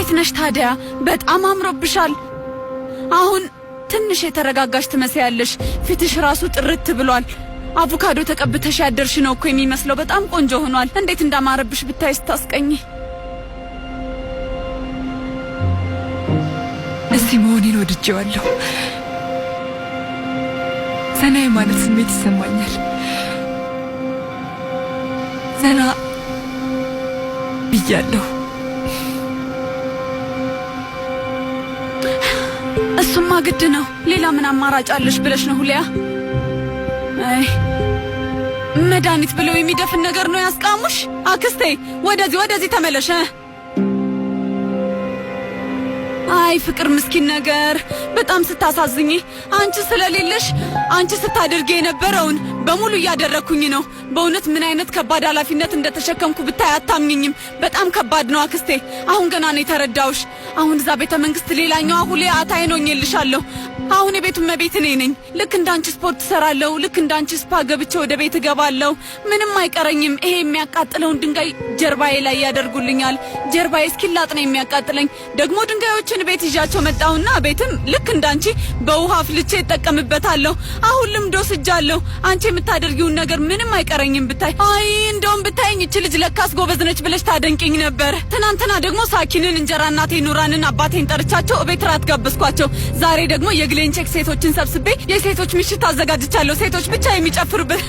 እንዴት ነሽ ታዲያ? በጣም አምሮብሻል። አሁን ትንሽ የተረጋጋሽ ትመስያለሽ። ፊትሽ ራሱ ጥርት ብሏል። አቮካዶ ተቀብተሽ ያደርሽ ነው እኮ የሚመስለው። በጣም ቆንጆ ሆኗል። እንዴት እንዳማረብሽ ብታይ ስታስቀኝ። እዚህ መሆኔን ወድጄዋለሁ። ዘና የማለት ስሜት ይሰማኛል። ዘና ብያለሁ። እሱማ ግድ ነው። ሌላ ምን አማራጭ አለሽ ብለሽ ነው ሁሊያ? አይ መድኃኒት ብለው የሚደፍን ነገር ነው ያስቃሙሽ። አክስቴ ወደዚህ ወደዚህ ተመለሽ። አይ ፍቅር ምስኪን ነገር በጣም ስታሳዝኝ። አንቺ ስለሌለሽ አንቺ ስታደርጊ የነበረውን በሙሉ እያደረግኩኝ ነው። በእውነት ምን አይነት ከባድ ኃላፊነት እንደተሸከምኩ ብታይ አታምኝኝም። በጣም ከባድ ነው አክስቴ። አሁን ገና ነው የተረዳውሽ። አሁን እዛ ቤተ መንግስት ሌላኛዋ ሁሌ አታይን ሆኜልሻለሁ። አሁን የቤቱ እመቤት እኔ ነኝ። ልክ እንዳንቺ ስፖርት እሰራለሁ። ልክ እንዳንቺ spa ገብቼ ወደ ቤት እገባለሁ። ምንም አይቀረኝም። ይሄ የሚያቃጥለውን ድንጋይ ጀርባዬ ላይ ያደርጉልኛል። ጀርባዬ እስኪላጥ ነው የሚያቃጥለኝ። ደግሞ ድንጋዮችን ቤት ይዣቸው መጣሁና ቤትም ልክ እንዳንቺ በውሃ አፍልቼ እጠቀምበታለሁ። አሁን ልምድ ወስጃለሁ። አንቺ የምታደርጊውን ነገር ምንም አይቀረኝም ብታይ። አይ እንደውም ብታይኝ እቺ ልጅ ለካስ ጎበዝ ነች ብለሽ ታደንቂኝ ነበር። ትናንትና ደግሞ ሳኪንን፣ እንጀራ እናቴ ኑራንን፣ አባቴን ጠርቻቸው እቤት ራት ጋበዝኳቸው። ዛሬ ደግሞ የግሌንቼክ ሴቶችን ሰብስቤ የሴቶች ምሽት አዘጋጅቻለሁ። ሴቶች ብቻ የሚጨፍሩበት።